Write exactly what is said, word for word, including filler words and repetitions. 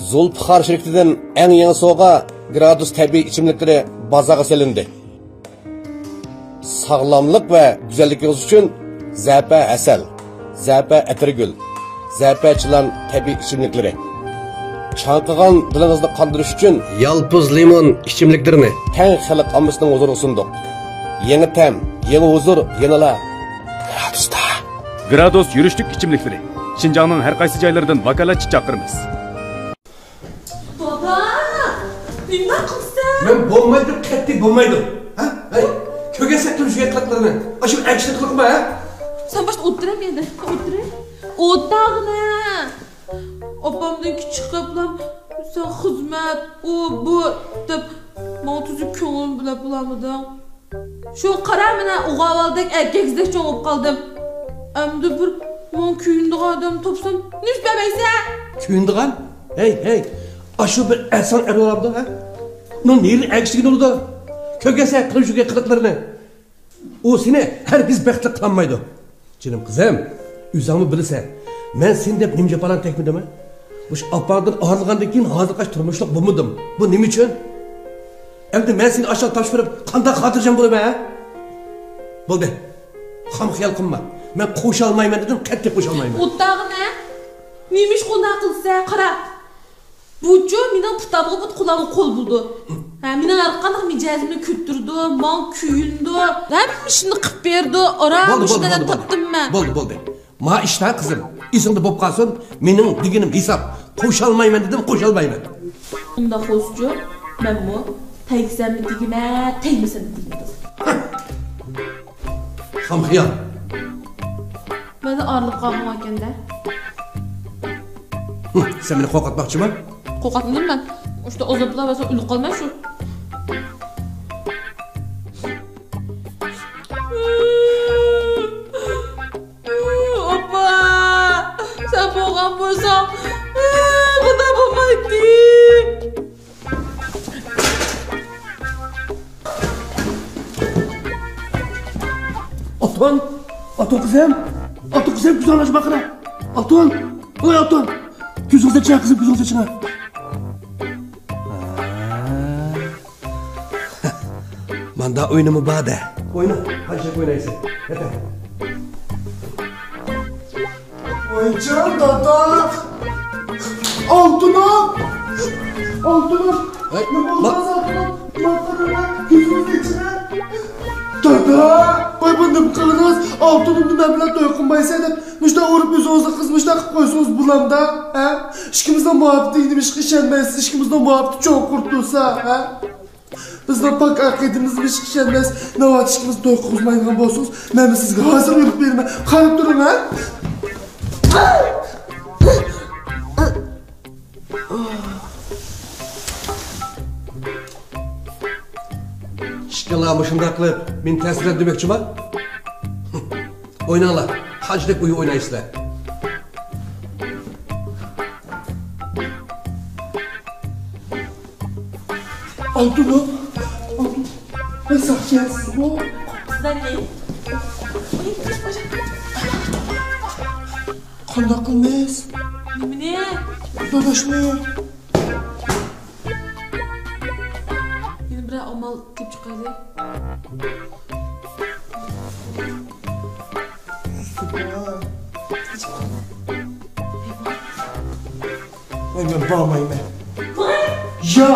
زۇلپىقار شىركىتىدىن ئەڭ يېڭى سوۋغا گرادۇس تەبىئىي ئىچىملىكلىرى بازارغا سېلىندى. ساغلاملىق ۋە گۈزەللىكىڭىز ئۈچۈن زەپە ھەسەل، زەپە ئەتىرگۈل، زەپە چىلان تەبىئىي ئىچىملىكلىرى. چاڭقىغان دىلىڭىزنى قاندۇرۇش ئۈچۈن يالپۇز لىمون ئىچىملىكلىرىنى تەڭ خەلق ئاممىسىنىڭ ھۇزۇرىغا سۇندۇق. يېڭى تەم، يېڭى ھۇزۇر، يەنىلا گرادۇستا. گرادۇس يۈرۈشلۈك ئىچىملىكلىرى. شىنجاڭنىڭ ھەر قايسى جايلىرىدىن ۋاكالەتچى چاقىرىمىز. دادا، نېمە قىلسا؟ مەن بولمايدۇ، قەتئىي بولمايدۇ. ھە؟ ھەي، كۆرگەنسەن قىلمىش قىلىقلىرىنى. ئاشۇ ئەكشىنى قىلىقما، ھە؟ سەن باشتا ئولتۇر ئەمدى، ئولتۇر. ئولتۇرغىنە. ئاپامدىن كىچىك قېپلام، سەن خىزمەت، ئۇ، بۇ دەپ ماڭا تۈزۈك كۆڭلۈمنى بىلەپ بولالمىدىڭ. شۇ قارا مانا ئوغاۋالدەك ئەركەكسىدەك چوڭ بولۇپ قالدىم. ئەمدى بىر ماڭا كۆيۈنىدىغان ئادەم تاپسام نېمىش بەرمەيسەن؟ كۆيۈنىدىغان؟ ھەي، ھەي، ئاشۇ بىر ئەرسان ئەر بولامدۇ، ھە؟ ئۇنىڭ نېرى ئەگىشىدىگىنى بولىدۇ. كۆرگەنسەن قىلمىش قىلىقلىرىنى. ئۇ سېنى ھەرگىز بەختلىك قىلالمايدۇ. جېنىم قىزىم، ئۆزۈڭمۇ بىلىسەن، مەن سېنى دەپ نېمە جاپالارنى تەگمىدىم، ھە؟ مۇشۇ ئاپاڭدىن ئايرىلغاندىن كېيىن ھازىرغىچە تۇرمۇشلۇق بولمىدىم. بۇ نېمە ئۈچۈن؟ ئەمدى مەن سېنى ئاشۇنداق تاپشۇرۇپ بېرىپ قانداق خاتىرجەم بولىمەن، ھە؟ بولدى. خام خىيال قىلما. مەن قوشالمايمەن دېدىم، قەتئىي قوشالمايمەن. ئولتۇرغىنە. نېمىش قۇنداق قىلسا، قارا. بۇچۇ مېنىڭ پۇتامغا پۇت، قولامغا قول بولىدۇ. ھە، مېنىڭ ھەر قانداق مىجەزىمنى كۆتۈرىدۇ، ماڭا كۆيۈنىدۇ. ھەممە ئىشنى قىلىپ بېرىدۇ. ئارا بولدى، مۇشۇ بولدى، نەدىن بولدى، بولدى. تاپتىم مەن. بولدى، بولدى. ما ئىشتا قىزىم، ئېسىڭدە بولۇپ قالسۇن، مېنىڭ دېگىنىم ھېساب. قوشالمايمەن دېدىم، قوشالمايمەن. ئۇنداق بولسىچۇ، مەنمۇ تەگسەممۇ تېگىمەن، تەگمىسەممۇ تېگىمەن. خام خىيال. مەن ئارىلىپ قالغىنىم ئىكەندە. ھىم، سەن مېنى قورقۇتماقچىمۇ؟ قورقۇتمىدىم مەن. ئۇشتا ئازابلار ۋە سەن ئۆلۈپ قالماي شۇ. ئاپا، سەن بولغان بولساڭ، بۇنداق بولمايتتى. ئالتۇن! ئالتۇن قىزىم! ئالتۇن قىزىم، كۆزۈڭنى ئاچما قارا! ئالتۇن! ۋاي ئالتۇن! كۆزۈڭنى ئاچىڭ قىزىم، كۆزۈڭنى ئاچىڭ! ماندا ئويۇنمۇ بار-دە. ئوينا، قانچىلىك ئوينايسەن؟ كەتە. ۋايجان دادا! ئالتۇنۇم! ئالتۇنۇم! ھەي، نېمە بولدى، ما- ئالتۇنۇم؟ نېمە قىلدىڭ؟ كۆزۈڭنى ئېچىڭە! دادا! ۋاي، بۇ نېمە قىلدىڭىز؟ ئالتۇنۇمنى مەن بىلەن توي قىلمايسەن دەپ مۇشۇنداق ئۇرۇپ ئۆزىڭىزنى قىز مۇشۇنداق قىلىپ قويسىڭىز بولامدا؟ ھە؟ ئىككىمىزنىڭ مۇھەببىتىگە نېمىشقا ئىشەنمەيسىز؟ ئىككىمىزنىڭ مۇھەببىتى چوڭقۇر تۇرسا، ھە؟ بىزنىڭ پاك ئەقىدىمىزگە ئىشەنمەس، ناۋادا ئىككىمىز توي قىلغۇزمايدىغان بولسىڭىز، مەنمۇ سىزگە ھازىر ئۆلۈپ بېرىمەن. قاراپ تۇرۇڭ، ھە؟ ئىككىڭلار مۇشۇنداق قىلىپ مېنى تەسىرلەندۈرمەكچىما؟ ئويناڭلار، قانچىلىك ئويۇن ئوينايسىلەر؟ ئالتۇنۇم، ئالتۇن، بەك ساقچىسىزمۇ؟ سىلەرنى. قانداق قىلىمىز؟ نېمىنى؟ داداشنى. يەنە بىرەر ئامال تېپىپ چىقايلى. ۋاي، مەن بارمايمەن. يا!